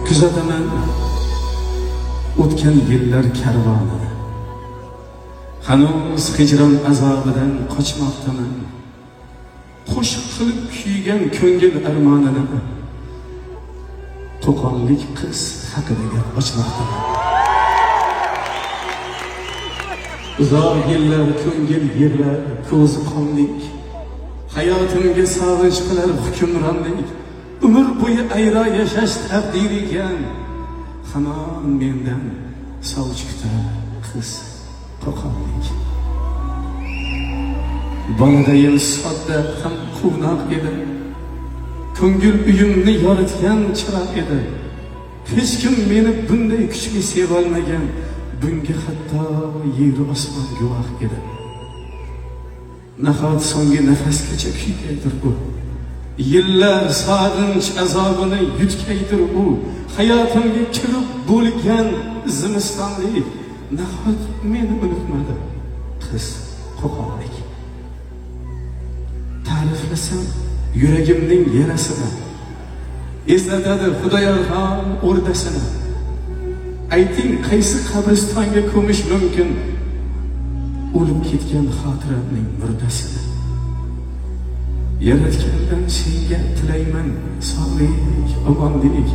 Kuzataman o'tgan yillar karvonini. Hanuz hijron azobidan qochmoqdaman. Qo'shiq qilib kuygan ko'ngil armonini. Qo'qonlik qiz haqida gap ochmoqdaman. Uzoq yillar ko'ngil yig'lar, ko'zi qonlik. Hayotimga sog'inch qilar hukmronlik. Umr bo'yi ayro yashash taqdir ekan. Hamon mendan sovchi kutar qiz Qo'qonlik. Boladayim sodda ham quvnoq edi. Ko'ngil uyimni yoritgan chiroq edi. Hech kim meni bunday kuchli sevolmagan. Bunga hatto yeru osmon guvoh edi. Nahot so'nggi nafasgacha kuygaydir u. Yillar sog'inch azobini yutgaydir u. Hayotimga kirib bo'lgan zimistonlik. Nahot meni unutmadi qiz Qo'qonlik. Ta'riflasam yuragimning yarasini, eslatadi Xudoyorxon o'rdasini. Ayting, qaysi qabristonga ko'mish mumkin o'lib ketgan xotiramning murdasini? Yaratgandan senga tilayman sog'lik, omonlik.